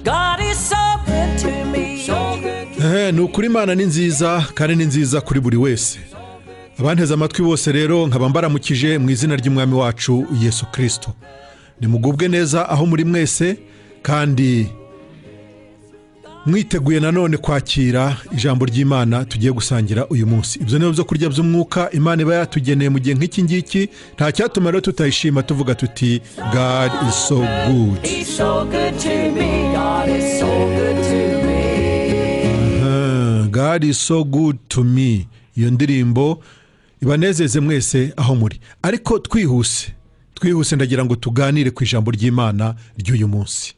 God is so good to me. So good. Ni ukuri Imana ni nziza kandi ni nziza kuri buri wese. Abanteze amatwi bose rero nkaba mbaramukije mu izina ry'Umwami wacu Yesu Kristo. Nimugubwe neza aho muri mwese kandi mwiteguye nanone kwakira ijambo ry'Imana tugiye gusangira uyu munsi. Ibyo ni byo kurya by'umwuka Imana iba yatugeneye mu gihe nk'iki ngiki, nta cyatuma rero tutayishima tuvuga tuti God is so good. He's so good to me. God is so good to me. God is so good to me. Iyo ndirimbo ibanezeze mwese aho muri. Ariko twihuse ndagira ngo tuganire ku ijambo ry'Imana ry'uyu munsi.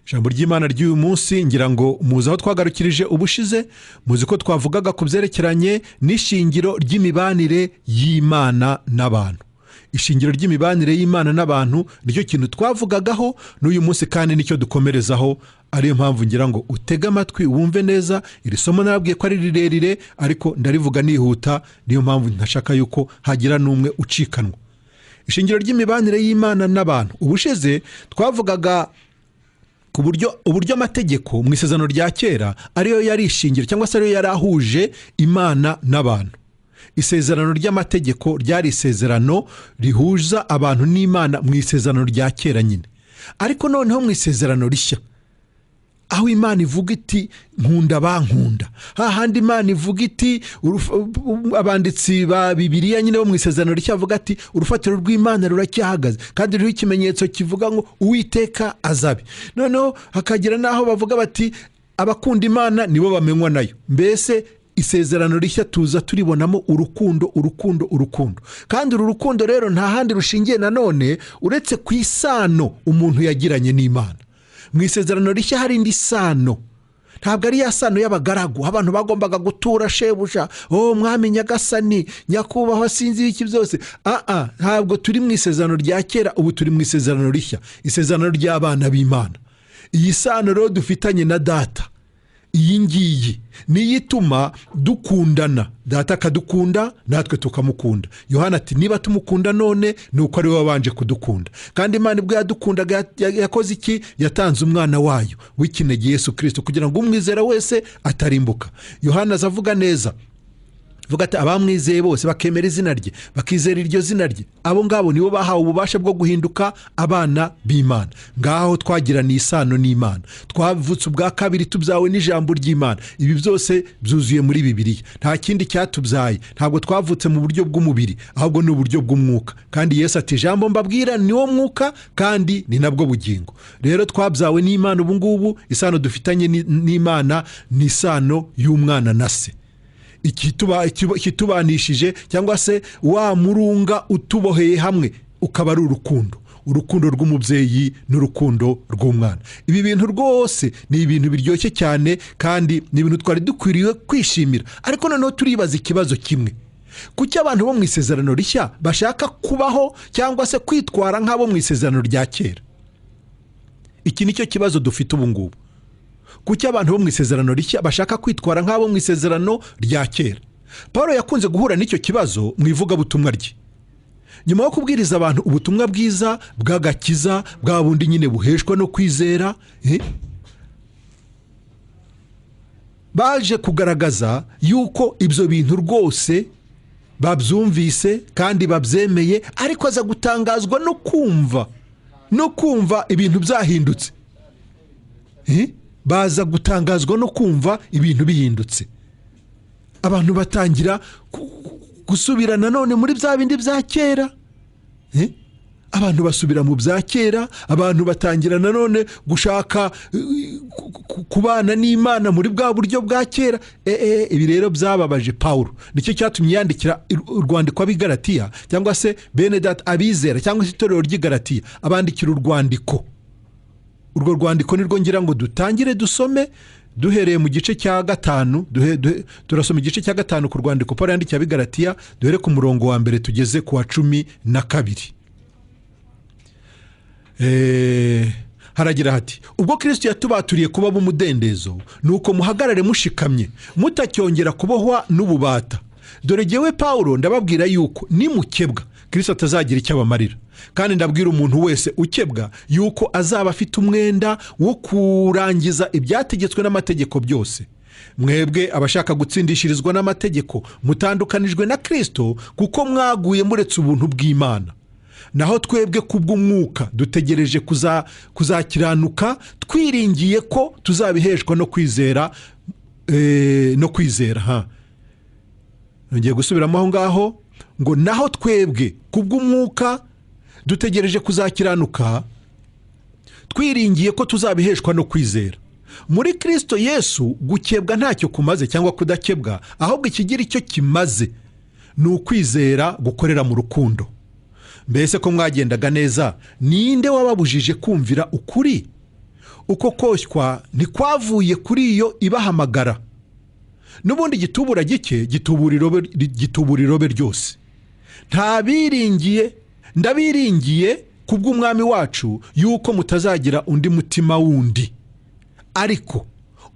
Ijambo ry'Imana ry'uyu munsi ngira ngo muzi aho twagarukirije ubushize, muzi ko twavugaga ku byerekeranye n'ishingiro ry'imibanire y'Imana n'abantu. Ishingiro ry'imibanire y'Imana n'abantu nicyo kintu twavugagaho n'uyu munsi kandi nicyo dukomerezaho. Ariyo mpamvu ngira ngo utege amatwi wumve neza iri somo. Narabwiye ko ari rirerire ariko ndarivuga nihuta, niyo mpamvu ntashaka yuko hagira n'umwe ucikanwa. Ishingiro ry'imibanire y'Imana n'abantu. Ubushize twavugaga ku uburyo amategeko mu isezerano rya kera ariyo yari ishingiro cyangwa se ariyo yari ahuje Imana n'abantu. Isezerano ry'amategeko ryari isezerano rihuza abantu n'Imana mu isezerano rya kera nyine. Ariko noneho mu isezerano rishya aho Imana ivuga iti nkunda bankunda, hahandi Imana ivuga iti abanditsi ba Bibiliya nyine bo mu isezerano rishya bavuga ati urufatiro rw'Imana ruracyahagaze kandi ruriho ikimenyetso kivuga ngo Uwiteka azabe. Noneho hakagira n'aho bavuga bati abakunda Imana nibo bamenywa nayo. Mbese isezerano rishya tuza turibonamo urukundo, urukundo, urukundo. Kandi uru rukundo rero nta handi rushingiye nanone uretse ku isano umuntu yagiranye n'Imana. Mu isezerano rishya hari indi sano, ntabwo ari ya sano y'abagaragu abantu bagombaga gutura shebuja, oh mwami nyagasani nyakubahwa sinzi iki byose. Ntabwo turi mu isezerano rya kera, ubu turi mu isezerano rishya, isezerano ry'abana b'Imana. Iyi sano rero dufitanye na data, iyi ngiyi niyo ituma dukundana, data akadukunda natwe tukamukunda. Yohana ati niba tumukunda none ni uko ari we wabanje kudukunda. Kandi Imana ubwo yadukundaga yakoze iki? Yatanze umwana wayo w'ikinege Yesu Kristo kugira ngo umwizera wese atarimbuka. Yohana azavuga neza vuga ati abamwizeye bose bakemera izina rye, bakizera iryo zina rye, abo ngabo nibo bahawe ububasha bwo guhinduka abana b'Imana. Ngaho twagirana isano n'Imana, twavutse ubwa kabiri tubyawe n'ijambo ry'Imana. Ibi byose byuzuye muri Bibiliya, nta kindi cyatubyaye. Ntabwo twavutse mu buryo bw'umubiri ahubwo ni uburyo bw'umwuka. Kandi Yesu ati ijambo mbabwira ni wo mwuka kandi ni nabwo bugingo. Rero twabyawe n'Imana ubu ngubu, isano dufitanye n'Imana ni isano y'umwana na se. Ikitubanishije cyangwa se wa murunga utuboheye hamwe ukaba ari urukundo, urukundo rw'umubyeyi n'urukundo rw'umwana. Ibi bintu rwose ni ibintu biryoshye cyane kandi ni ibintu twari dukwiriye kwishimira. Ariko noneho turibaza ikibazo kimwe: kuki abantu bo mu isezerano rishya bashaka kubaho cyangwa se kwitwara nk'abo mu isezerano rya kera? Iki nicyo kibazo dufite ubu ngubu. Kuki abantu bo mu isezerano rishya bashaka kwitwara nk'abo mu isezerano rya kera? Paulo yakunze guhura n'icyo kibazo mu ivugabutumwa rye. Nyuma yo kubwiriza abantu ubutumwa bwiza bw'agakiza bwa bundi nyine buheshwa no kwizera, baje kugaragaza yuko ibyo bintu rwose babyumvise kandi babyemeye, ariko aza gutangazwa no kumva ibintu byahindutse. Baza gutangazwa no kumva ibintu bihindutse. Abantu batangira gusubira nanone muri bya bindi bya kera. Abantu basubira mu bya kera, abantu batangira nanone gushaka kubana n'Imana muri bwa buryo bwa kera. Ibi rero byababaje Paulo. Nicyo cyatumye yandikira urwandiko ab'Igalatiya cyangwa se bene data abizera cyangwa se itorero ry'Igalatiya, abandikira urwandiko. Urwo rwandiko nirwo ngira ngo dutangire dusome duhereye mu gice cya 5, turasoma igice cya 5 ku rwandiko Paulo yandikiye ab'Igalatiya, duhere ku murongo wa mbere tugeze ku wa 12. Haragira hati ubwo Kristo yatubaturiye kuba b'umudendezo, nuko muhagarare mushikamye mutacyongera kubohwa n'ububata. Dore jyewe Pawulo ndababwira yuko nimukebwa Kristo atazagira icyo abamarira, kandi ndabwira umuntu wese ukebwa yuko azaba afite umwenda wo kurangiza ibyategetswe n'amategeko byose. Mwebwe abashaka gutsindishirizwa n'amategeko mutandukanijwe na Kristo, kuko mwaguye muretse ubuntu bw'Imana. Naho twebwe kubw'umwuka dutegereje kuzakiranuka, twiringiye ko tuzabiheshwa no kwizera, no kwizera. Ha, ngiye gusubiramo aho ngaho ngo naho twebwe kubw'umwuka dutegereje kuzakiranuka, twiringiye ko tuzabiheshwa no kwizera. Muri Kristo Yesu gukebwa ntacyo kumaze cyangwa kudakebwa, ahubwo ikigira icyo kimaze ni ukwizera gukorera mu rukundo. Mbese ko mwagendaga neza, ninde wababujije kumvira ukuri? Uko koshywa ntikwavuye kuri iyo ibahamagara. N'ubundi gitubura gike gitubura irobe ryose. Ndabiringiye kubw'umwami wacu yuko mutazagira undi mutima wundi, ariko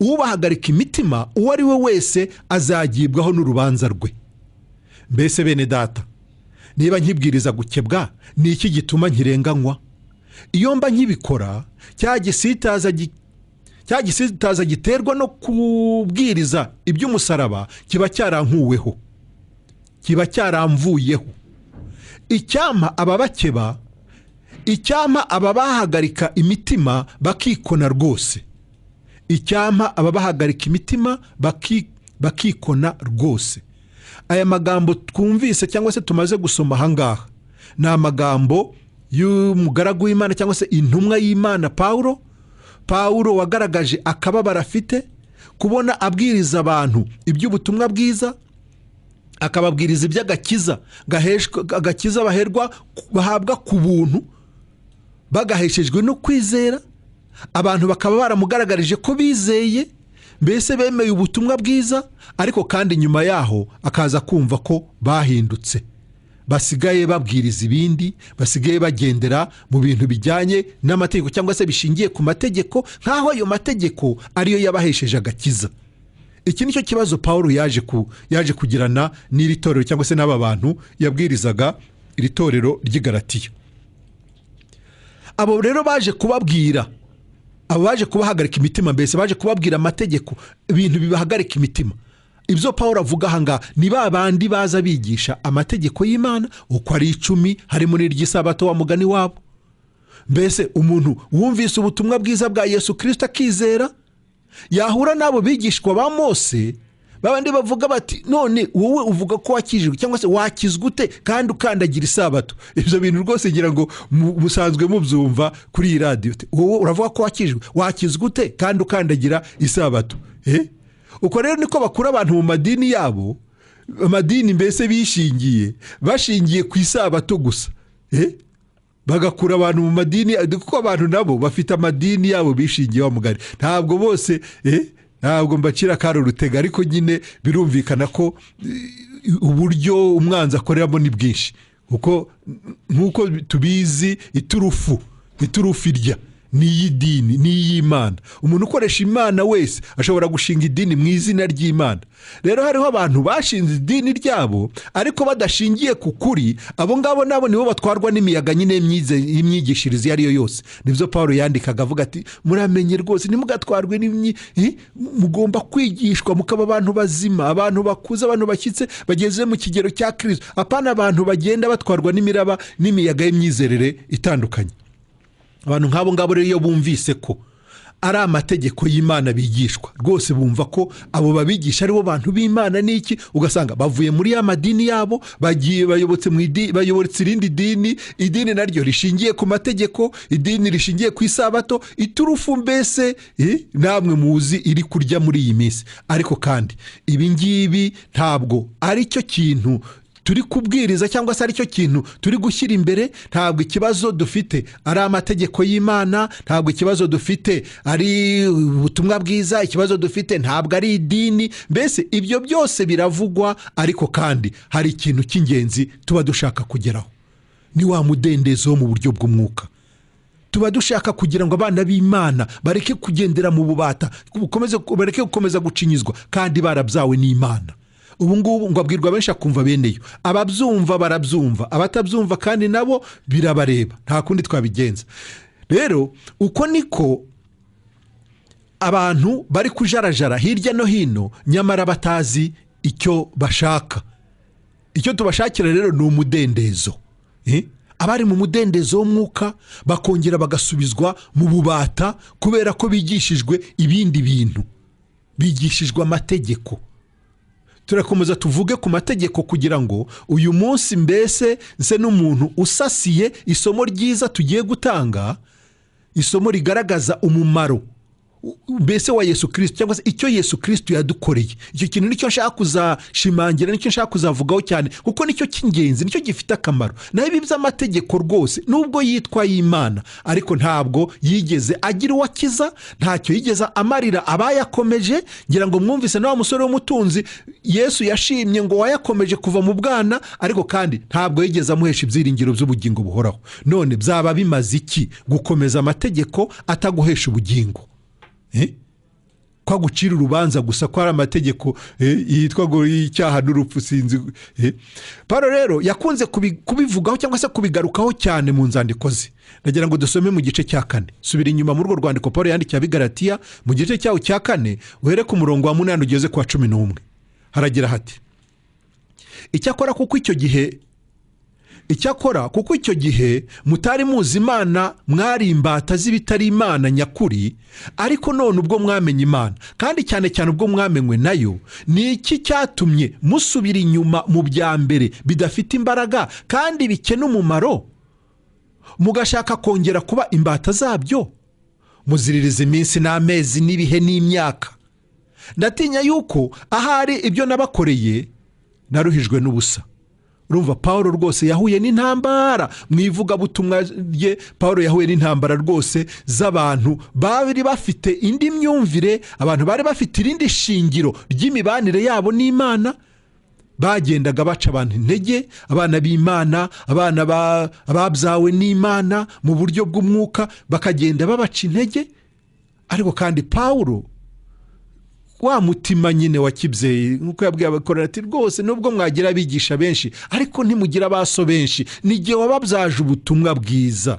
ubahagarika imitima uwo ari we wese azagibwaho n'urubanza rwe. Mbese bene data, niba nkibwiriza gukebwa, ni iki gituma nkirenganywa? Iyo mba nkibikora, cya gisitaza giterwa no kubwiriza iby'umusaraba kiba cyarankuweho, kiba cyaramvuyeho. Icyampa ababakeba, icyampa ababahagarika imitima bakikona rwose. Icyampa ababahagarika imitima bakikona rwose. Aya magambo twumvise cyangwa se tumaze gusoma ahangaha ni amagambo y'umugaragu w'Imana cyangwa se intumwa y'Imana Pawulo. Pawulo wagaragaje akababaro afite kubona abwiriza abantu iby'ubutumwa bwiza, akababwiriza iby'agakiza agakiza bahabwa ku buntu bagaheshejwe no kwizera, abantu bakaba baramugaragarije ko bizeye, mbese bemeye ubutumwa bwiza, ariko kandi nyuma yaho akaza kumva ko bahindutse, basigaye babwiriza ibindi, basigaye bagendera mu bintu bijyanye n'amategeko cyangwa se bishingiye ku mategeko, nk'aho ayo mategeko ariyo yabahesheje agakiza. Iki nicyo kibazo Pawulo yaje kugirana n'iri torero cyangwa se n'aba bantu yabwirizaga iri torero ry'i Galatiya. Abo rero baje kubabwira, abo baje kubahagarika imitima, mbese baje kubabwira amategeko, ibintu bibahagarika imitima. Ibyo Pawulo avuga ahangaha ni ba bandi baza bigisha amategeko y'Imana uko ari 10, harimo n'iry'isabato wa mugani wabo. Mbese umuntu wumvise ubutumwa bwiza bwa Yesu Kristo akizera, yahura n'abo bigishwa ba Mose, babandi bavuga bati none wowe uvuga ko wakijijwe cyangwa se wakizwa ute kandi ukandagira isabato? Ibyo bintu rwose ngira ngo musanzwe mubyumva kuri iyi radio. Wowe uravuga ko wakijijwe, wakizwa ute kandi ukandagira isabato? Uko rero niko bakura abantu mu madini yabo, amadini mbese bishingiye, bashingiye ku isabato gusa. Bagakura abantu mu madini, kuko abantu nabo bafite amadini yabo bishingiye wa mugari. Ntabwo bose ntabwo mbacira karo rutega, ariko nyine birumvikana ko uburyo umwanzi akoreramo ni bwinshi, kuko nkuko tubizi iturufu irya ni iy'idini, ni iy'Imana. Umuntu ukoresha Imana wese ashobora gushinga idini mu izina ry'Imana. Rero hariho abantu bashinze idini ryabo ariko badashingiye ku kuri, abo ngabo nabo nibo batwarwa n'imiyaga nyine y'imyigishirize iyo ari yo yose. Nibyo Pawulo yandikaga avuga ati muramenye rwose ntimugatwarwe mugomba kwigishwa mukaba abantu bazima, abantu bakuze, abantu bashyitse bageze mu kigero cya Kristo, apana abantu bagenda batwarwa n'imiraba n'imiyaga y'imyizerere itandukanye. Abantu nk'abo ngabo rero iyo bumvise ko ari amategeko y'Imana bigishwa, rwose bumva ko abo babigisha aribo bantu b'Imana n'iki, ugasanga bavuye muri ya madini yabo bagiye bayobotse mu idini, bayobotse irindi dini, idini naryo rishingiye ku mategeko, idini rishingiye ku isabato, iturufu mbese namwe muzi iri kurya muri iyi minsi. Ariko kandi ibi ngibi ntabwo ari cyo kintu turi kubwiriza cyangwa se aricyo kintu turi gushyira imbere. Ntabwo ikibazo dufite ari amategeko y'Imana, ntabwo ikibazo dufite ari ubutumwa bwiza, ikibazo dufite ntabwo ari idini. Mbese ibyo byose biravugwa, ariko kandi hari ikintu cy'ingenzi tuba dushaka kugeraho, ni wa mudendezo wo mu buryo bw'umwuka. Tuba dushaka kugira ngo abana b'Imana bareke kugendera mu bubata, bareke gukomeza gucinyizwa kandi barabyawe n'Imana. Ubu ngubu ngo abwirwa benshi akumva beneyo. Ababyumva barabyumva, abatabyumva kandi nabo birabareba, nta kundi twabigenza. Rero uko niko abantu bari kujarajara hirya no hino, nyamara batazi icyo bashaka. Icyo tubashakira rero ni umudendezo. Abari mu mudendezo w'umwuka bakongera bagasubizwa mu bubata kubera ko bigishijwe ibindi bintu, bigishijwe amategeko. Turakomeza tuvuge ku mategeko kugira ngo uyu munsi mbese nse n'umuntu usasiye isomo ryiza tugiye gutanga, isomo rigaragaza umumaro mbese wa Yesu Kristo, cyangwa se icyo Yesu Kristo yadukoreye. Icyo kintu nicyo nshaka kuzashimangira, nicyo nshaka kuzavugaho cyane, kuko nicyo cy'ingenzi, nicyo gifite akamaro. Naho ibi by'amategeko rwose nubwo yitwa y'Imana, ariko ntabwo yigeze agira uwakiza, ntacyo yigeze amarira abayakomeje. Ngira ngo mwumvise na wa musore w'umutunzi Yesu yashimye ngo wayakomeje kuva mu bwana, ariko kandi ntabwo yigeze amuhesha ibyiringiro by'ubugingo buhoraho. None byaba bimaze iki gukomeza amategeko ataguhesha ubugingo? Kwa gucira urubanza gusa ko ari amategeko yitwa ngo icyaha n'urupfu, sinzi. Paulo rero yakunze kubivugaho cyangwa se kubigarukaho cyane mu nzandiko ze. Ndagira ngo dusome mu gice cya 4. Subira inyuma muri urwo rwandiko Paulo yandikiye Abigalatiya mu gice cyawo cya 4, uhere ku murongo wa 8 ugeze ku wa 11. Haragira hati: Icyakora kuko icyo gihe mutari muzi Imana, mwari imbata z'ibitari Imana nyakuri, ariko none ubwo mwamenye Imana, kandi cyane cyane ubwo mwamenywe nayo, ni iki cyatumye musubira inyuma mu bya mbere bidafite imbaraga kandi bikena umumaro, mugashaka kongera kuba imbata zabyo? Muziririza iminsi n'amezi n'ibihe n'imyaka. Ndatinya yuko ahari ibyo nabakoreye naruhijwe n'ubusa. Urumva Paulo rwose yahuye n'intambara mu ivugabutumwa rye. Paulo yahuye n'intambara rwose z'abantu bari bafite indi myumvire, abantu bari bafite irindi shingiro ry'imibanire yabo n'Imana. Bagendaga baca abantu intege, abana b'Imana, abana babyawe n'Imana mu buryo bw'umwuka, bakagenda babaca intege. Ariko kandi Paulo wa mutima nyine wa kibyeyi, nkuko yabwiye Abakorinto rwose, nubwo mwagira abigisha benshi ariko ntimugira abaso benshi, n'igihe wababyaje ubutumwa bwiza.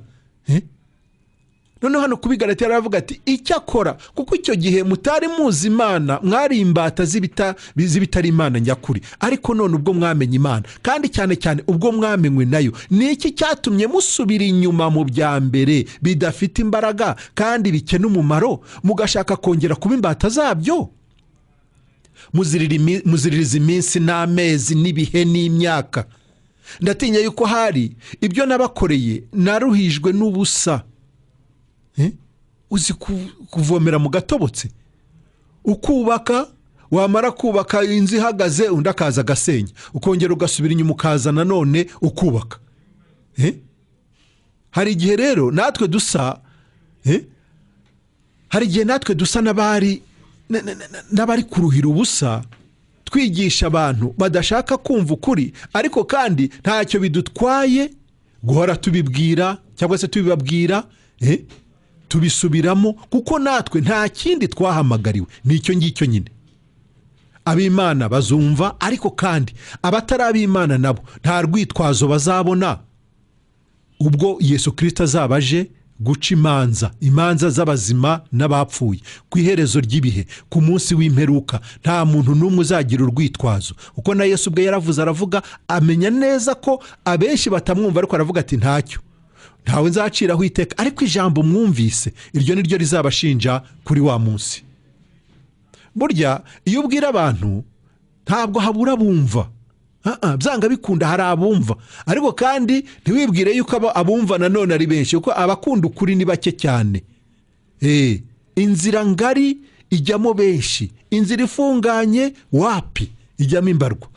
Noneho hano ku Bigalatiya aravuga ati icyakora kuko icyo gihe mutari muzi Imana, mwari imbata z'ibitari Imana nyakuri, ariko none ubwo mwamenye Imana, kandi cyane cyane ubwo mwamenywe nayo, ni iki cyatumye musubira inyuma mu bya mbere bidafite imbaraga kandi bikena umumaro, mugashaka kongera kuba imbata zabyo? Muziririza iminsi n'amezi n'ibihe n'imyaka. Ndatinya yuko hari ibyo nabakoreye naruhijwe n'ubusa. Uzi kuvomera mu gatobotse, ukubaka, wamara kubaka inzu ihagaze undi akaza agasenya, ukongera ugasubira inyuma ukaza nanone ukubaka. Hari igihe rero natwe dusa, hari igihe natwe dusa n'abari kuruhira ubusa, twigisha abantu badashaka kumva ukuri, ariko kandi ntacyo bidutwaye guhora tubibwira cyangwa se tubibabwira, tubisubiramo, kuko natwe nta kindi twahamagariwe, nicyo ngicyo nyine. Ab'Imana bazumva, ariko kandi abatari ab'Imana nabo nta rwitwazo bazabona ubwo Yesu Kristo azaba aje guca imanza, imanza z'abazima n'abapfuye, ku iherezo ry'ibihe, ku munsi w'imperuka. Nta muntu n'umwe uzagira urwitwazo, kuko na Yesu ubwe yaravuze, aravuga, amenya neza ko abenshi batamwumva, ariko aravuga ati ntacyo, ntawe nzaciraho iteka, ariko ijambo mwumvise iryo ni ryo rizabashinja kuri wa munsi. Burya iyo ubwira abantu ntabwo habura bumva, byanga bikunda hari abumva, ariko kandi ntiwibwire yuko abumva nanone ari benshi, kuko abakunda ukuri ni bake cyane. Inzira ngari ijyamo benshi, inzira ifunganye wapi ijyamo imbarwa.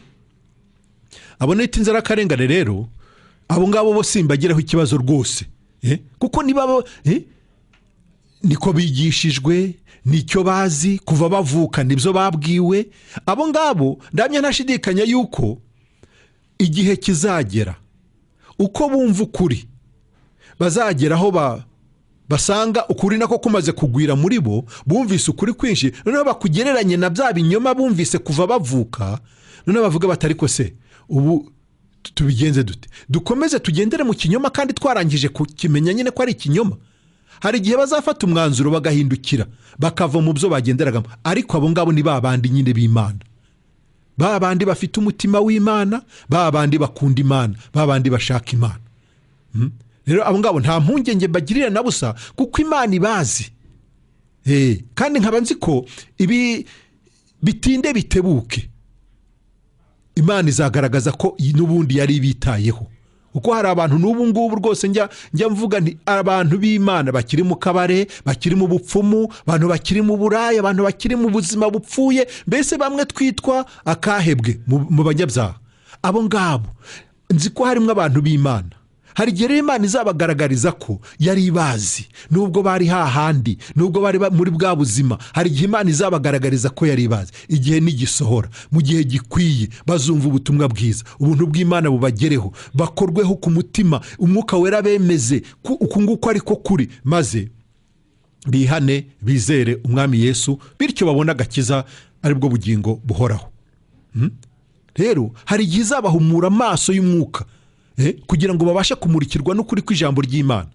Abo nita inzirakarengane rero, abo ngabo bo simbagiraho ikibazo rwose, kuko niba niko bigishijwe, nicyo bazi kuva bavuka, nibyo babwiwe. Abo ngabo ndamya ntashidikanya yuko igihe kizagera uko bumva ukuri bazageraho Basanga ukuri nako kumaze kugwira muri bo, bumvise ukuri kwinshi, noneho bakugereranye na bya binyoma bumvise kuva bavuka, noneho bavuga bati ariko se ubu tubigenze dute? Dukomeze tugendere mu kinyoma kandi twarangije kukimenya nyine ko ari ikinyoma. Hari igihe bazafata umwanzuro bagahindukira bakava mu byo bagenderagamo, ariko abo ngabo ni ba bandi nyine b'Imana, ba bandi bafite umutima w'Imana, ba bandi bakunda Imana, ba bandi bashaka Imana. Rero abo ngabo nta mpungenge bagirira na busa, kuko Imana ibazi. Kandi nkaba nzi ko ibi bitinde bitebuke Imana izagaragaza ko n'ubundi yari ibitayeho. Kuko hari abantu n'ubu ngubu rwose njya mvuga nti abantu b'Imana bakiri mu kabare, bakiri mu bupfumu, abantu bakiri mu buraya, abantu bakiri mu buzima bupfuye, mbese bamwe twitwa akahebwe mu banyabyaha. Abo ngabo nzi ko harimo abantu b'Imana. Hari igihe rero Imana izabagaragariza ko yari ibazi, nubwo bari hahandi, nubwo bari muri bwa buzima, hari igihe Imana izabagaragariza ko yari ibazi. Igihe nigisohora, mu gihe gikwiye, bazumva ubutumwa bwiza, ubuntu bw'Imana bubagereho, bakorweho ku mutima, umwuka wera bemeze uku nguku ariko kuri, maze bihane, bizere Umwami Yesu, bityo babone agakiza aribwo bugingo buhoraho. Rero hari igihe izabahumura amaso y'umwuka, kugira ngo babashe kumurikirwa n'ukuri kw'ijambo ry'Imana.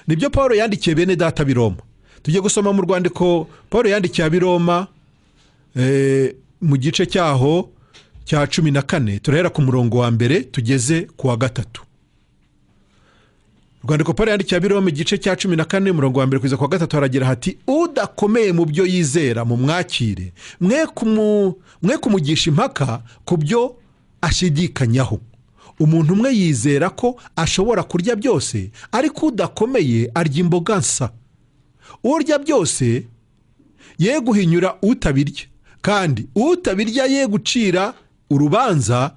Nibyo Paul yandikiye bene data b'i Roma. Tujye gusoma mu rwandiko Paul yandikiye ab'i Roma, mu gice cyaho cya 14, turahera ku murongo wa mbere tugeze ku wa 3. Rwandiko Paul yandikiye ab'i Roma igice cya 14 umurongo wa mbere kugeza ku wa 3, haragira hati: udakomeye mu byo yizera mumwakire, mwe kumugisha impaka ku byo ashidikanyaho. Umuntu umwe yizera ko ashobora kurya byose, ariko udakomeye arya imboga nsa. Urya byose ye guhinyura utabirya, kandi utabirya ye gucira urubanza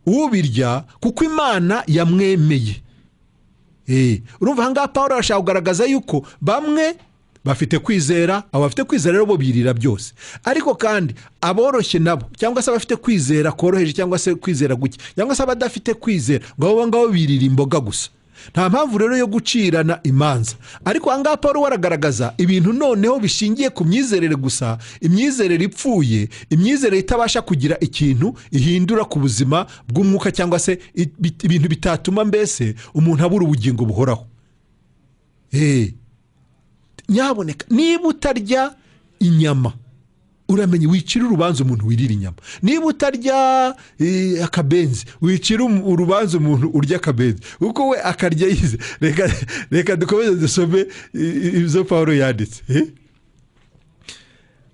ubirya, kuko Imana yamwemeye. Urumva aha ngaha Paul arashaka kugaragaza yuko bamwe bafite kwizera, abo bafite kwizera rero bo birira byose, ariko kandi aboroshye nabo, cyangwa se abafite kwizera koroheje, cyangwa se kwizera guke, cyangwa se abadafite kwizera, ngo abo ngabo birira imboga gusa. Nta mpamvu rero yo gucirana imanza. Ariko aha ngaha Paul aragaragaza ibintu noneho bishingiye ku myizerere gusa, imyizerere ipfuye, imyizerere itabasha kugira ikintu ihindura ku buzima bw'umwuka, cyangwa se ibintu bitatuma mbese umuntu abura ubugingo buhoraho. Nyaboneka, niba utarya inyama, uramenye wicira urubanza umuntu wirira inyama. Niba utarya akabenzi, wicira urubanza umuntu urya akabenzi, kuko we akarya yize. Reka dukomeze dusome ibyo Paul yanditse.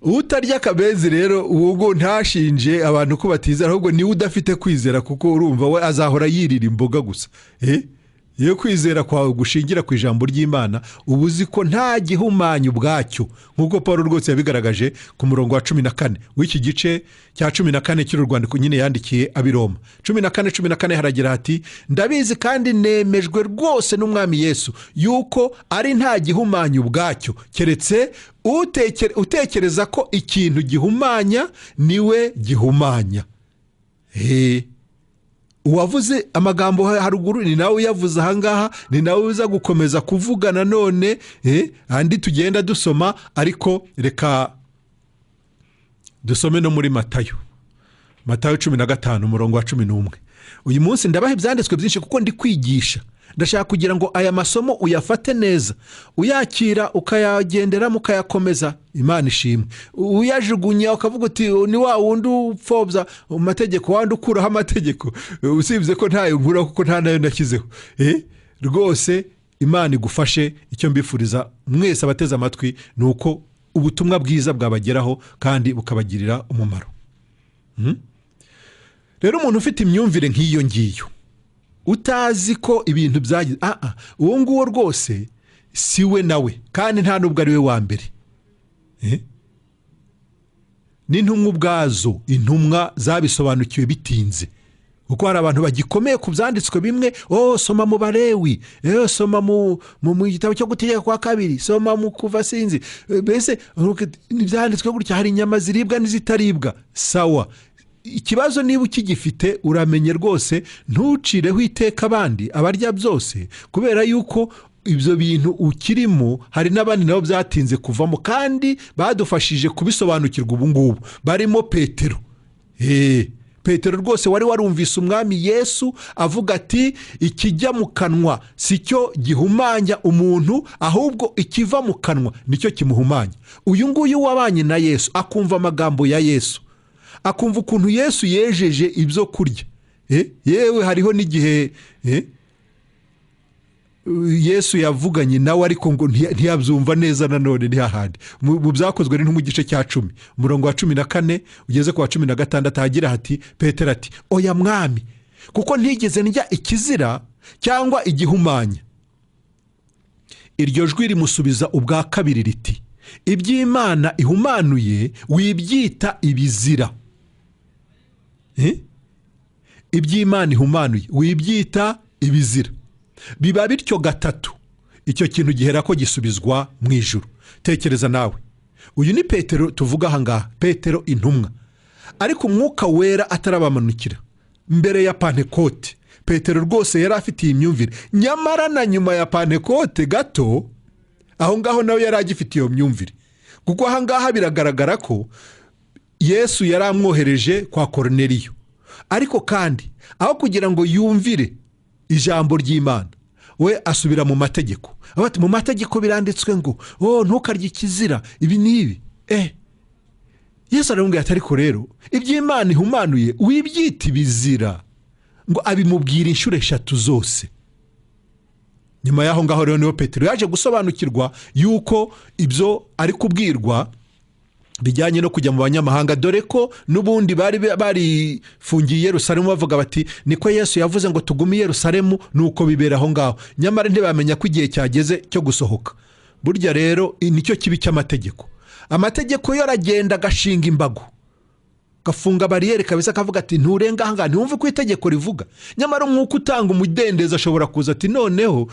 Utarya akabenzi rero ubwo ntashinje abantu ko batizera, ahubwo niwe udafite kwizera, kuko urumva we azahora yirira imboga gusa. Iyo kwizera kwawe gushingira ku ijambo ry'Imana, uba uzi ko nta gihumanya ubwacyo, nk'uko Paul rwose yabigaragaje ku murongo wa 14 w'iki gice cya 14 cy'uru rwandiko nyine yandikiye ab'i Roma. 14:14 haragira hati: ndabizi kandi nemejwe rwose n'Umwami Yesu yuko ari nta gihumanya ubwacyo, keretse utekereza ko ikintu gihumanya niwe gihumanya. Uwavuze amagambo haruguru ni nawe uyavuze ahangaha, ni nawe uza gukomeza kuvuga nanone, andi tugenda dusoma, ariko reka dusome no muri Matayo. Matayo 15 umurongo wa 11. Uyu munsi ndabaha ibyanditswe byinshi kuko ndi kwigisha. Ndashaka kugira ngo aya masomo uyafate neza, uyakira ukayagenderamo ukayakomeza, Imana ishimwe. Uyajugunya ukavuga uti ni wa wundi upfobya amategeko, wandi ukuraho amategeko, usibye ko ntayo nkuraho kuko nta nayo nashyizeho. Rwose Imana igufashe. Icyo mbifuriza mwese abateze amatwi ni uko ubutumwa bwiza bwabageraho kandi bukabagirira umumaro. Rero umuntu ufite imyumvire nk'iyo ngiyo, utazi ko ibintu byagize, uwo nguwo rwose si we nawe, kandi nta nubwo ari we wa mbere. N'intumwa ubwazo, intumwa zabisobanukiwe bitinze, kuko hari abantu bagikomeye ku byanditswe bimwe. Soma mu Balewi, soma mu gitabo cyo gutegeka kwa kabiri, soma mu Kuva, sinzi, mbese ibyanditswe gutya, hari inyama ziribwa n'izitaribwa. Sawa. Ikibazo niba ukigifite uramenye rwose, ntucireho iteka abandi abarya byose, kubera yuko ibyo bintu ukirimo hari n'abandi nabo byatinze kuvamo kandi badufashije kubisobanukirwa ubu ngubu, barimo Petero. Petero rwose wari warumvise umwami Yesu avuga ati ikijya mu kanwa si cyo gihumanya umuntu, ahubwo ikiva mu kanwa nicyo kimuhumanya. Uyu nguyu wabanye na Yesu akumva amagambo ya Yesu, akumva ukuntu Yesu yejeje ibyo kurya. Yewe hariho n'igihe Yesu yavuganye nawe ariko ngo ntiyabyumva neza nanone ntihahandi. Mu byakozwe ni mu gice cya 10 umurongo wa 14 ugeze ku wa 16 hagira hati Petero ati oya mwami, kuko ntigeze ndya ikizira cyangwa igihumanya. Iryo jwi rimusubiza ubwa kabiri riti iby'Imana ihumanuye wibyita ibizira. Iby'Imana ihumanuye wibyita ibizira. Biba bityo gatatu, icyo kintu gihera ko gisubizwa mu ijuru. Tekereza nawe, uyu ni Petero tuvuga aha ngaha, Petero intumwa, ariko umwuka wera atarabamanukira mbere ya Pantekote. Petero rwose yari afite iyi myumvire, nyamara na nyuma ya Pantekote gato aho ngaho nawe yari agifite iyo myumvire, kuko aha ngaha biragaragara ko Yesu yari amwohereje kwa Korneliyo. Ariko kandi aho kugira ngo yumvire ijambo ry'Imana, we asubira mu mategeko. Abati mu mategeko biranditswe ngo ntukarye ikizira ibi n'ibi. Yesu aramubwira ati ariko rero iby'Imana ihumanuye wibyita ibizira, ngo abimubwira inshuro 3 zose. Nyuma y'aho ngaho rero niho Petero yaje gusobanukirwa yuko ibyo ari kubwirwa bijyanye no kujya mu banyamahanga, dore ko n'ubundi bari barifungiye Yerusalemu bavuga bati niko Yesu yavuze ngo tugume Yerusalemu, nuko bibera aho ngaho. Nyamara ntibamenya ko igihe cyageze cyo gusohoka. Burya rero nicyo kibi cy'amategeko. Amategeko yo aragenda agashinga imbago, gafunga bariyeri kabisa, akavuga ati nturenga aha ngaha, ntiwumve ko itegeko rivuga. Nyamara umwuka utanga umudendezo ashobora kuza ati noneho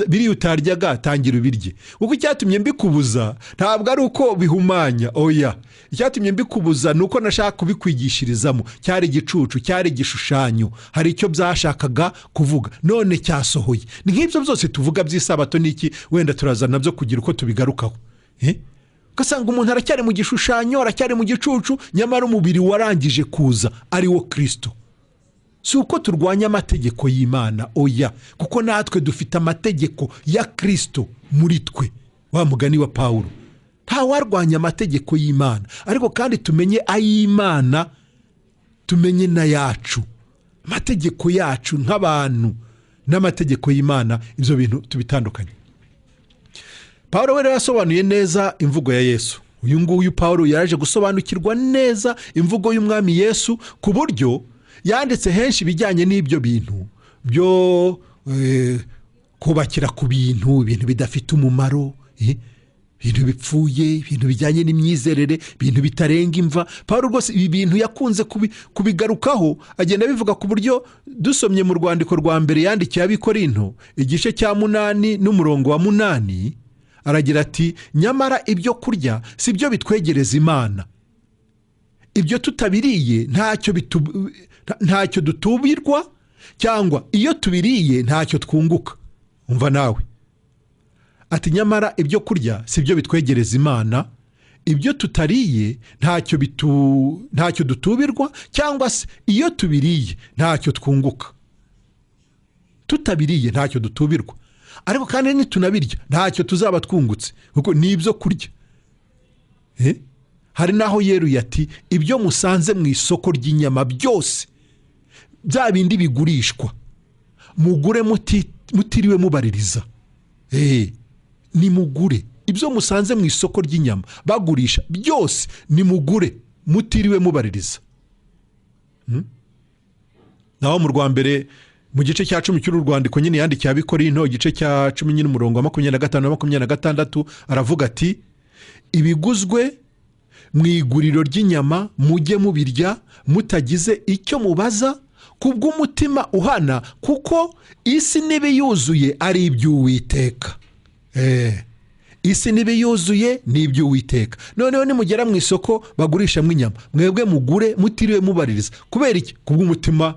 biriya utaryaga tangira ubirye, kuko icyatumye mbikubuza ntabwo ari uko bihumanya, oya, icyatumye mbikubuza ni uko nashaka kubikwigishirizamo. Cyari igicucu, cyari igishushanyo, hari icyo byashakaga kuvuga, none cyasohoye. Ni nk'ibyo byose tuvuga by'isabato n'iki, wenda turaza nabyo kugira uko tubigarukaho. Ugasanga umuntu aracyari mu gishushanyo, aracyari mu gicucu, nyamara umubiri warangije kuza ari wo Kristo. Si uko turwanya amategeko y'Imana, oya, kuko natwe dufite amategeko ya Kristo muri twe. Wa mugani wa Paulo, nta warwanya amategeko y'Imana, ariko kandi tumenye ay'Imana, tumenye n'ayacu, amategeko yacu nk'abantu n'amategeko y'Imana, ibyo bintu tubitandukanye. Paulo we yasobanuye neza imvugo ya Yesu. Uyu nguyu Paulo yaraje gusobanukirwa neza imvugo y'umwami Yesu, ku buryo yanditse henshi bijyanye n'ibyo bintu byo kubakira ku bintu, ibintu bidafite umumaro, ibintu bipfuye, ibintu bijyanye n'imyizerere, ibintu bitarenga imva. Paulo rwose ibi bintu yakunze kubigarukaho, agenda bivuga ku buryo dusomye mu rwandiko rwa mbere yandikiye Abikorinto igice cya 8 n'umurongo wa 8, aragira ati nyamara ibyo kurya si byo bitwegereza Imana, ibyo tutabiriye ntacyo dutubirwa, cyangwa iyo tubiriye ntacyo twunguka. Umva nawe ati nyamara ibyo kurya si byo bitwegereza Imana, ibyo tutariye ntacyo dutubirwa, cyangwa se iyo tubiriye ntacyo twunguka. Tutabiriye ntacyo dutubirwa, ariko kandi nitunabirya ntacyo tuzaba twungutse, kuko ni ibyo kurya. Hari naho yeruye ati ibyo musanze mu isoko ry'inyama byose, bya bindi bigurishwa, mugure mutiriwe mubaririza. Nimugure ibyo musanze mu isoko ry'inyama bagurisha byose, nimugure mutiriwe mubaririza. Naho mu rwa mbere mu gice cya 10 cy'uru rwandiko nyine yandikiye Abikorinto igice cya 10 nyine umurongo wa 25 na 26, aravuga ati ibiguzwe mu iguriro ry'inyama mujye mubirya mutagize icyo mubaza, kubw'umutima uhana, kuko isi n'ibiyuzuye ari iby'Uwiteka. Isi n'ibiyuzuye ni iby'Uwiteka. Noneho nimugera mu isoko bagurishamo inyama, mwebwe mugure mutiriwe mubaririza. Kubera iki? Kubw'umutima,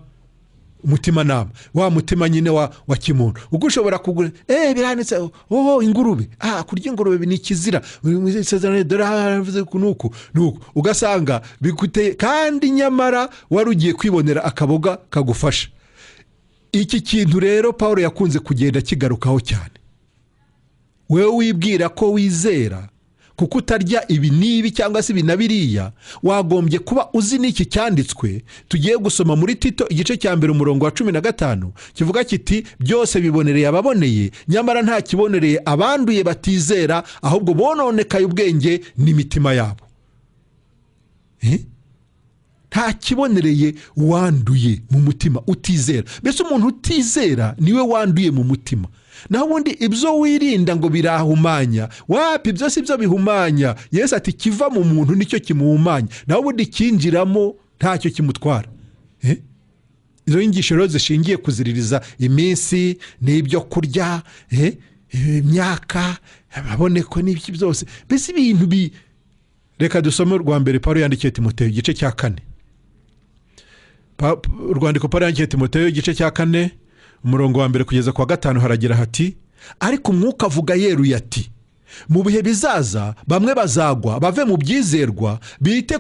umutimanama, wa mutima nyine wa kimuntu. Ubwo ushobora kugura, biranditse, oh ingurube, kurya ingurube ni ikizira, isezerano dore haravuze nuku nuku, ugasanga biguteye, kandi nyamara wari ugiye kwibonera akaboga kagufasha. Iki kintu rero Paulo yakunze kugenda kigarukaho cyane. Wewe wibwira ko wizera kuko utarya ibi n'ibi cyangwa se ibi na biriya, wagombye kuba uzi n'iki cyanditswe tugiye gusoma muri Tito igice cya 1 umurongo wa 15, kivuga kiti byose bibonereye ababoneye, nyamara nta kibonereye abanduye batizera, ahubwo bononekaye ubwenge n'imitima yabo. Nta kibonereye wanduye mu mutima utizera. Mbese umuntu utizera niwe wanduye mu mutima. Naho ubundi ibyo wirinda ngo birahumanya, wapi, ibyo si byo bihumanya. Yesu ati kiva mu muntu nicyo kimuhumanya, naho ubundi kinjiramo ntacyo kimutwara. Izo nyigisho rero zishingiye kuziririza iminsi n'ibyo kurya, imyaka, ababoneko n'ibiki byose, mbese ibintu bi. Reka dusome urwa mbere Paulo yandikiye Timoteyo igice cya 4. Urwandiko Paulo yandikiye Timoteyo igice cya 4 umurongo wa 1 kugeza ku wa 5 haragira hati: ariko umwuka avuga yeruye ati mu bihe bizaza bamwe bazagwa bave mu byizerwa, bite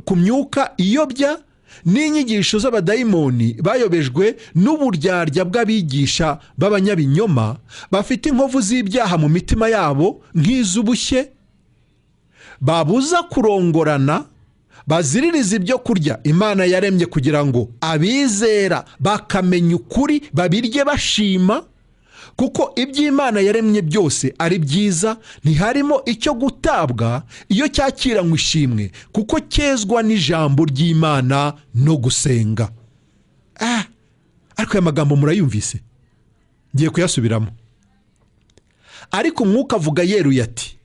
ku myuka iyobya n'inyigisho z'abadayimoni bayobejwe n'uburyarya bw'abigisha b'abanyabinyoma, bafite inkovu z'ibyaha mu mitima yabo nk'iz'ubushye, babuza kurongorana, baziririza ibyo kurya Imana yaremye kugira ngo abizera bakamenya ukuri babirye bashima, kuko iby'Imana yaremye byose ari byiza, ntiharimo icyo gutabwa iyo cyakiranywe ishimwe, kuko cyezwa n'ijambo ry'Imana no gusenga. Ariko aya magambo murayumvise, ngiye kuyasubiramo. Ariko umwuka avuga yeruye ati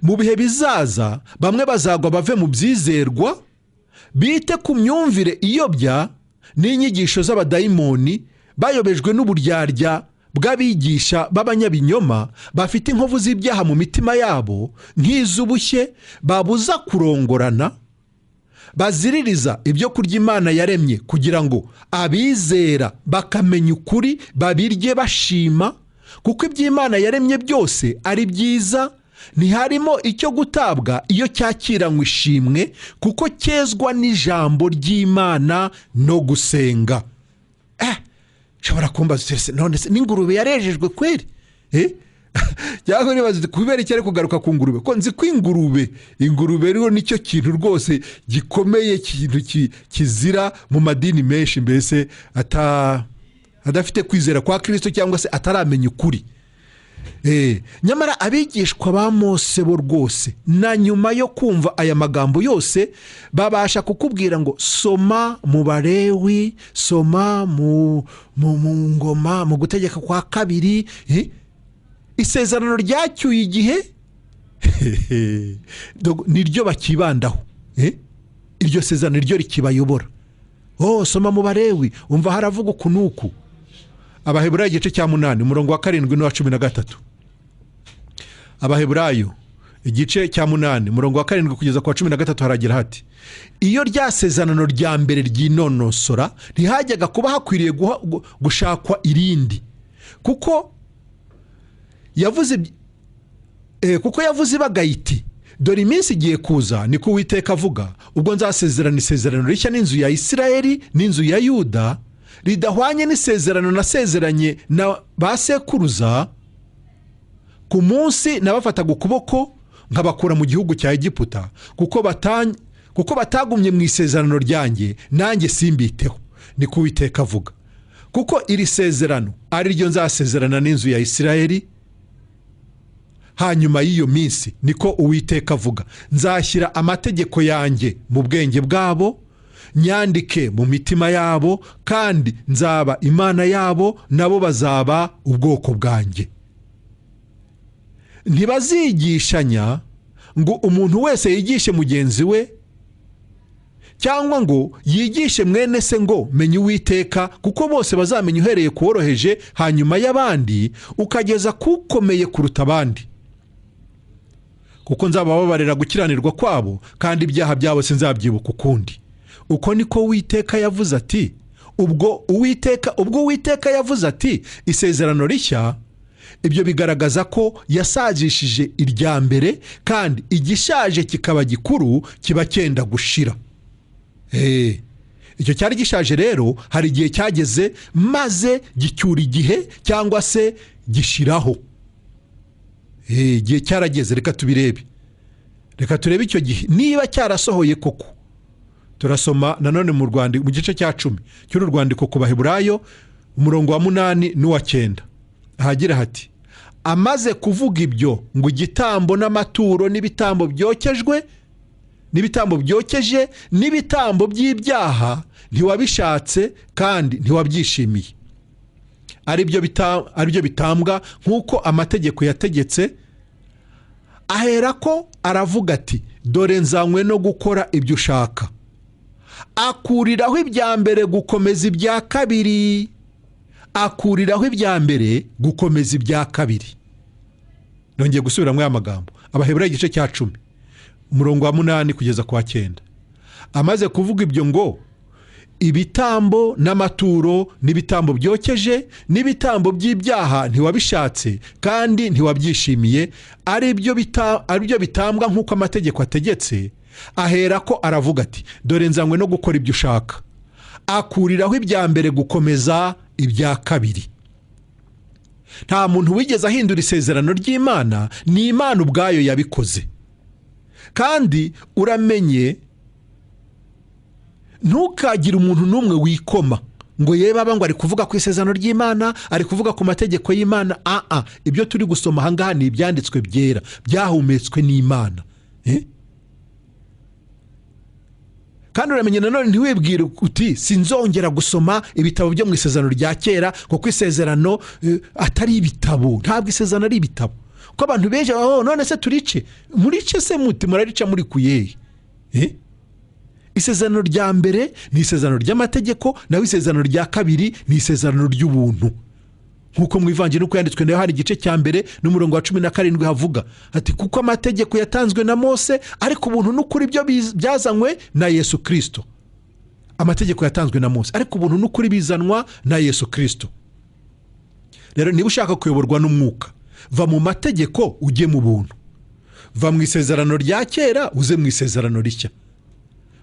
mu bihe bizaza bamwe bazagwa bave mu byizerwa, bite ku myumvire iyobya n'inyigisho z'abadayimoni bayobejwe n'uburyarya bw'abigisha b'abanyabinyoma, bafite inkovu z'ibyaha mu mitima yabo nk'iz'ubushye, babuza kurongorana, baziririza ibyo kurya Imana yaremye kugira ngo abizera bakamenya ukuri babirye bashima, kuko iby'Imana yaremye byose ari byiza, ntiharimo icyo gutabwa iyo cyakiranywe ishimwe, kuko cyezwa n'ijambo ry'Imana no gusenga. Nshobora kumbaza uti none se n'ingurube yarejejwe kweri? Cyangwa nibaza kubera iki ari kugaruka ku ngurube, ko nzi ko ingurube rero nicyo kintu rwose gikomeye, kintu kizira mu madini menshi, mbese adafite kwizera kwa Kristo cyangwa se ataramenya ukuri. Nyamara abigishwa ba Mose bo rwose na nyuma yo kumva aya magambo yose babasha kukubwira ngo soma mu Balewi, soma mu ngoma, mu gutegeka kwa kabiri, isezerano ryacyuye igihe niryo bakibandaho, iryo sezerano niryo rikibayobora. Soma mu Balewi, umva haravuga uku nuku. Abaheburayo igice cya 8 umurongo wa 7 n'uwa 13. Abaheburayo igice cya 8 umurongo wa 7 kugeza ku wa 13 haragira hati: iyo rya sezerano rya mbere ryinonosora ntihajyaga kuba hakwiriye gushakwa irindi, kuko yavuze ibagayiti dore iminsi igiye kuza, niko Uwiteka avuga, ubwo nzasezerana isezerano rishya n'inzu ya Isirayeli n'inzu ya Yuda, ridahwanye n'isezerano nasezeranye na ba sekuruza ku munsi nabafataga ukuboko nkabakura mu gihugu cya Egiputa, kuko batagumye mu isezerano ryanjye, nanjye simbiteho, niko Uwiteka avuga. Kuko iri sezerano ari ryo nzasezerana n'inzu ya Isirayeli hanyuma y'iyo minsi, niko Uwiteka avuga, nzashyira amategeko yanjye mu bwenge bwabo, nyandike mu mitima yabo, kandi nzaba Imana yabo, nabo bazaba ubwoko bwanjye. Ntibazigishanya ngo umuntu wese yigishe mugenzi we, cyangwa ngo yigishe mwene se ngo menye Uwiteka, kuko bose bazamenya uhereye kuworoheje hanyuma y'abandi ukageza kukomeye kuruta abandi. Kuko nzabababarira gukiranirwa kwabo, kandi ibyaha byabo sinzabyibuka ukundi. Uko niko Uwiteka yavuze ati, ubwo Uwiteka yavuze ati isezerano rishya, ibyo bigaragaza ko yasajishije irya mbere, kandi igishaje kikaba gikuru kiba cyenda gushira. Icyo cyari gishaje rero hari igihe cyageze maze gicyura igihe cyangwa se gishiraho. Igihe cyarageze, reka tubirebe. Reka turebe icyo gihe niba cyarasohoye koko. Turasoma nanone mu Rwandiko mu gice cya 10 cy'uru rwandiko ku Baheburayo, umurongo wa 8 n'uwa 9. Ahagira hati: amaze kuvuga ibyo ngo igitambo n'amaturo n'ibitambo byokejwe n'ibitambo byokeje n'ibitambo by'ibyaha ntiwabishatse kandi ntiwabyishimiye, aribyo bitambwa nk'uko amategeko yategetse. Aherako aravuga ati dore nzanywe no gukora ibyo ushaka. Akuriraho ibya mbere gukomeza ibya kabiri. Akuriraho ibya mbere gukomeza ibya kabiri. Nongeye gusubira muri aya magambo. Abaheburayo igice cya 10 umurongo wa 8 kugeza ku wa 9. Amaze kuvuga ibyo ngo ibitambo n'amaturo n'ibitambo byokeje n'ibitambo by'ibyaha ntiwabishatse kandi ntiwabyishimiye, aribyo bitambwa nk'uko amategeko ategetse. Aherako aravuga ati dore nzanywe no gukora ibyo ushaka. Akuriraho ibya mbere gukomeza ibya kabiri. Nta muntu wigeze ahindura isezerano ry'Imana, ni Imana ubwayo yabikoze. Kandi uramenye ntukagire umuntu n'umwe wikoma ngo yeba aba ngo ari kuvuga ku isezerano ry'Imana, ari kuvuga ku mategeko y'Imana. Ibyo turi gusoma aha ngaha ni ibyanditswe byera byahumetswe n'Imana. Kandi uramenye nanone ntiwibwire uti sinzongera gusoma ibitabo byo mu isezerano rya kera, kuko isezerano atari ibitabo. Ntabwo isezerano ari ibitabo. Ko abantu benshi none se turice, murice se muti murarica muri kuyehe? Isezerano rya mbere ni isezerano ry'amategeko, naho isezerano rya kabiri ni isezerano ry'ubuntu. Nkuko mu Ivanjiri uko yanditswe nayo hari igice cya mbere n'umurongo wa 17 havuga ati kuko amategeko yatanzwe na Mose, ariko ubuntu n'ukuri byo byazanywe na Yesu Kristo. Amategeko yatanzwe na Mose, ariko ubuntu n'ukuri bizanwa na Yesu Kristo. Rero niba ushaka kuyoborwa n'umwuka, va mu mategeko ujye mu buntu. Va mu isezerano rya kera uze mu isezerano rishya.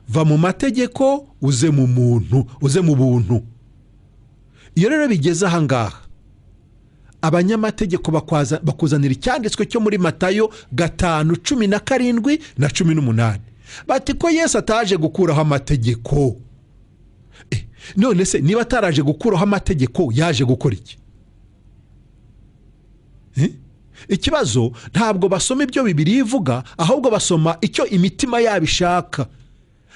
Va mu mategeko uze mu muntu, uze mu buntu. Iyo rero bigeze aha ngaha, abanyamategeko bakuzanira icyanditswe cyo muri Matayo 5:17 na 18. Bati ko Yesu ataje gukuraho amategeko. None se niba ataraje gukuraho amategeko yaje gukora iki? Ikibazo ntabwo basoma ibyo Bibiliya ivuga, ahubwo basoma icyo imitima yabo ishaka.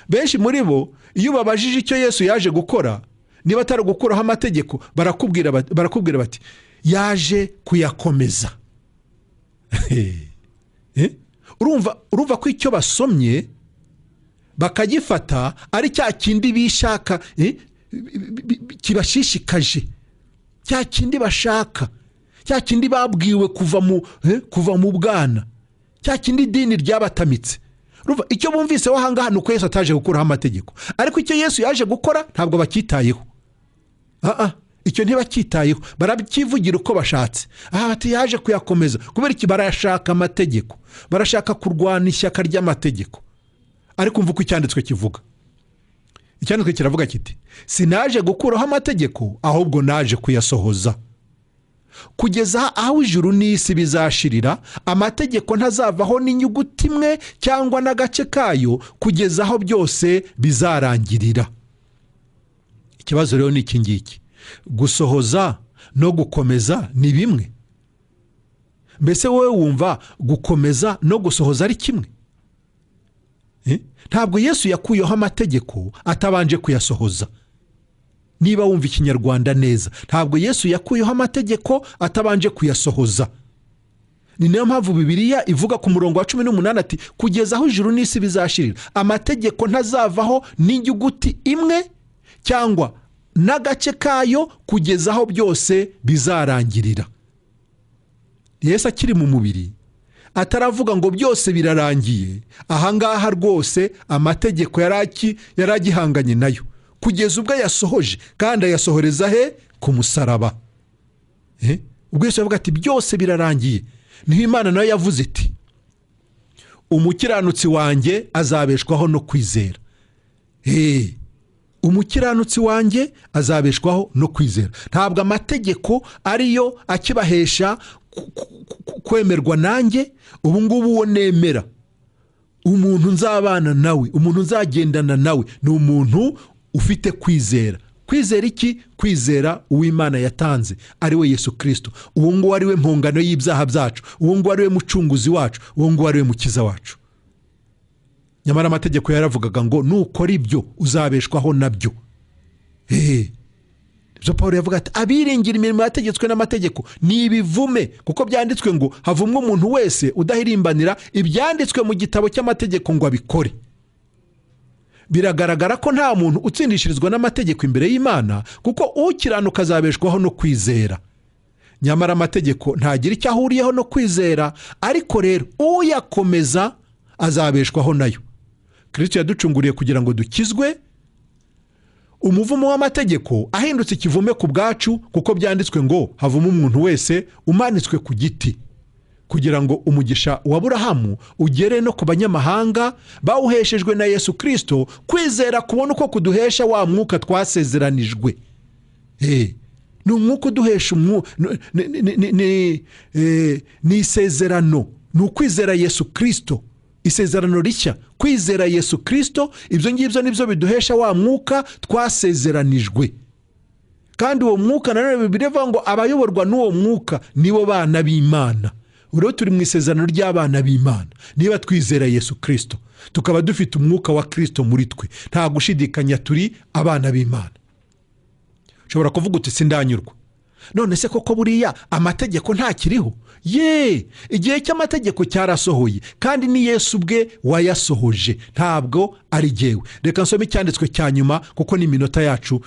Benshi muri bo iyo babajije icyo Yesu yaje gukora, niba atari gukuraho amategeko, barakubwira bati yaje kuyakomeza. Urumva ko icyo basomye bakagifata ari cya kindi bishaka, kibashishikaje, cya kindi bashaka, cya kindi babwiwe kuva mu bwana, cya kindi idini ryabatamitse. Urumva icyo bumvise ahangaha ni uko Yesu ataje gukuraho amategeko, ariko icyo Yesu yaje gukora ntabwo bakitayeho. Icyo ntibacyitayeho, barabyivugira uko bashatse. Bati yaje kuyakomeza. Kubera iki? Barashaka amategeko, barashaka kurwana ishyaka ry'amategeko. Ariko umva uko icyanditswe kivuga. Icyanditswe kiravuga kiti sinaje gukuraho amategeko, ahubwo naje kuyasohoza. Kugeza aho ijuru n'isi bizashirira, amategeko ntazavaho n'inyuguti imwe cyangwa n'agace kayo, kugeza aho byose bizarangirira. Ikibazo rero ni iki ngiki: gusohoza no gukomeza ni bimwe? Mbese wowe wumva gukomeza no gusohoza ari kimwe? Ntabwo Yesu yakuyeho amategeko atabanje kuyasohoza. Niba wumva ikinyarwanda neza, ntabwo Yesu yakuyeho amategeko atabanje kuyasohoza. Ni nayo mpamvu Bibiliya ivuga ku murongo wa 18 ati kugeza aho ijuru n'isi bizashirira, amategeko ntazavaho n'inyuguti imwe cyangwa n'agace kayo, kugeza aho byose bizarangirira. Yesu akiri mu mubiri ataravuga ngo byose birarangiye, ahangaha rwose amategeko yaragihanganye nayo kugeza ubwo yasohoje, kandi ayasohoreza he? Ku musaraba. Ubwo Yesu yavuga ati byose birarangiye, niho Imana nayo yavuze iti umukiranutsi wanjye azabeshwaho no kwizera. Umukiranutsi wanjye azabeshwaho no kwizera. Ntabwo amategeko ariyo akibahesha kwemerwa nanjye. Ubu ngubu uwo nemera, umuntu nzabana nawe, umuntu nzagendana nawe, ni umuntu ufite kwizera. Kwizera iki? Kwizera uw'Imana yatanze, ari we Yesu Kristo. Uwo nguwo ari we mpongano y'ibyaha byacu, uwo nguwo ari we mucunguzi wacu, uwo nguwo ari we mukiza wacu. Nyamara amategeko yaravugaga ngo nukora ibyo uzabeshwaho nabyo. Ibyo Pawulo yavuga ati abiringira imirimo yategetswe n'amategeko ni ibivume, kuko byanditswe ngo havumwe umuntu wese udahirimbanira ibyanditswe mu gitabo cy'amategeko ngo abikore. Biragaragara ko nta muntu utsindishirizwa n'amategeko imbere y'Imana, kuko ukiranuka azabeshwaho no kwizera. Nyamara amategeko ntagira icyo ahuriyeho no kwizera, ariko rero uyakomeza azabeshwaho nayo. Kristo yaducunguriye kugira ngo dukizwe umuvumo w'amategeko ahindutse ikivume ku bwacu, kuko byanditswe ngo havuma umuntu wese umanitswe ku giti, kugira ngo umugisha wa Aburahamu ugere no ku banyamahanga bawuheshejwe na Yesu Kristo. Kwizera kubona uko kuduhesha wa mwuka twasezeranijwe. Ni umwuka uduhesha, ni isezerano, ni ukwizera Yesu Kristo, isezerano rishya, kwizera Yesu Kristo. Ibyo ngibyo nibyo biduhesha wa mwuka twasezeranijwe. Kandi uwo mwuka nanone Bibiliya ivuga ngo abayoborwa n'uwo mwuka nibo bana b'Imana. Rero turi mu isezerano ry'abana b'Imana niba twizera Yesu Kristo, tukaba dufite umwuka wa Kristo muri twe, nta gushidikanya turi abana b'Imana. Ushobora kuvuga uti sindanyurwa, none se koko buriya amategeko ntakiriho? Ye, igihe cy'amategeko cyarasohoye, kandi ni Yesu ubwe wayasohoje, ntabwo ari jyewe. Reka nsome icyanditswe cya nyuma kuko ni iminota yacu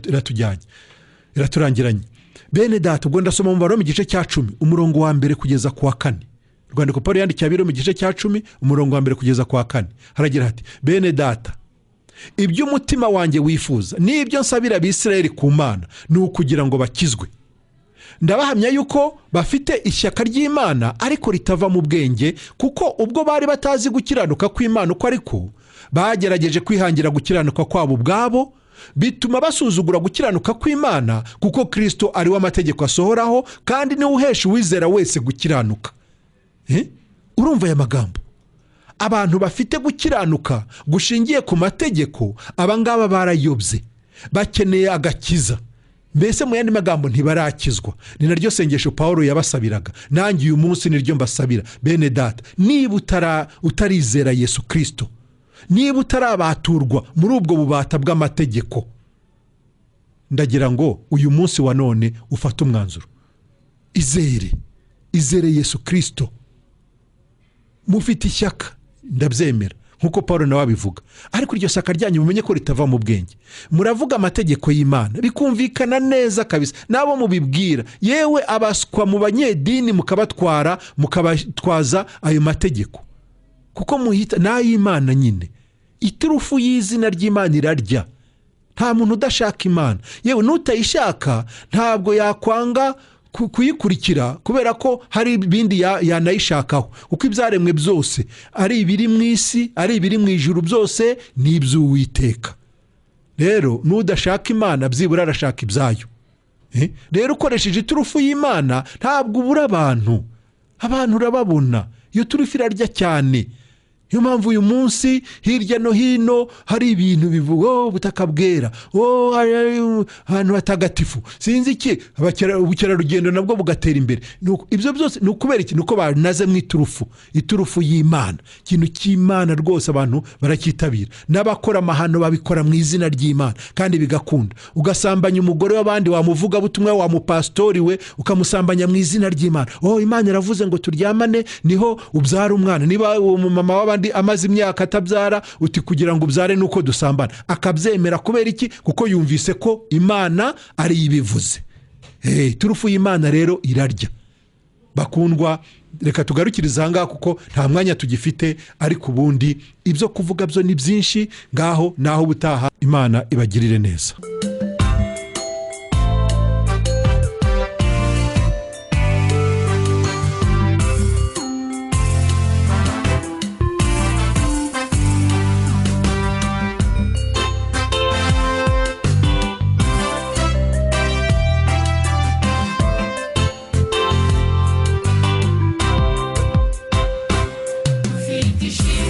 iratujyanye, iraturangiranye. Bene data, ubwo ndasoma mu Baroma igice cya 10 umurongo wa 1 kugeza ku wa 4. Urwandiko Paulo yandikiye ab'i Roma igice cya 10 umurongo wa 1 kugeza ku wa 4, haragira hati bene data, ibyo umutima wanjye wifuza n'ibyo nsabira Abisirayeli ku Mana ni ukugira ngo bakizwe. Ndabahamya yuko bafite ishyaka ry'Imana ariko ritava mu bwenge, kuko ubwo bari batazi gukiranuka kw'Imana uko ariko, bagerageje kwihangira gukiranuka kwabo ubwabo, bituma basuzugura gukiranuka kw'Imana, kuko Kristo ari we amategeko asohoraho, kandi niwe uhesha uwizera wese gukiranuka. Urumva aya magambo? Abantu bafite gukiranuka gushingiye ku mategeko, abangaba barayobye, bakeneye agakiza. Mbese mu yandi magambo ntibarakizwa. Ni naryo sengesho Paulo yabasabiraga, nanjye uyu munsi niryo mbasabira. Bene data, niba utarizera Yesu Kristo, niba utarabaturwa muri ubwo bubata bw'amategeko, ndagira ngo uyu munsi wa none ufate umwanzuro. Izere, izere Yesu Kristo. Mufite ishyaka, ndabyemera nkuko Paulo nawe abivuga, ariko iryo shyaka ryanyu mumenye ko ritava mu bwenge. Muravuga amategeko y'Imana bikumvikana neza kabisa, nabo mubibwira, yewe abaswa mu banyedini mukabatwara, mukabatwaza ayo mategeko, kuko muhita n'ay'Imana nyine. Iturufu y'izina ry'Imana irarya. Nta muntu udashaka Imana, yewe n'utayishaka ntabwo yakwanga kuyikurikira, kubera ko hari ibindi yanayishakaho, kuko ibyaremwe byose ari ibiri mu isi, ari ibiri mu ijuru, byose ni iby'Uwiteka. Rero n'udashaka Imana byibura arashaka ibyayo. Rero ukoresheje iturufu y'Imana ntabwo ubura abantu, abantu urababona. Iyo turufu irarya cyane. Niyo mpamvu uyu munsi hirya no hino hari ibintu bivuga ubutaka bwera, ahantu hatagatifu, sinzi iki, ubukerarugendo nabwo bugatera imbere. Ibyo byose ni ukubera iki? Ni uko banaze mu iturufu, iturufu y'Imana. Ikintu cy'Imana rwose abantu baracyitabira, n'abakora amahano babikora mu izina ry'Imana kandi bigakunda. Ugasambanya umugore w'abandi, wamuvuga butumwa, wamupastori we, ukamusambanya mu izina ry'Imana. Imana iravuze ngo turyamane niho ubyara umwana. Niba umumama w'abandi amaze imyaka atabyara, uti kugira ngo ubyare nuko dusambana, akabyemera. Kubera iki? Kuko yumvise ko Imana ari ibivuze. Turufu y'Imana rero irarya. Bakundwa, reka tugarukirize aha ngaha kuko nta mwanya tugifite, ariko ubundi ibyo kuvuga byo ni byinshi. Ngaho naho ubutaha, Imana ibagirire neza. Mfite ishimwe.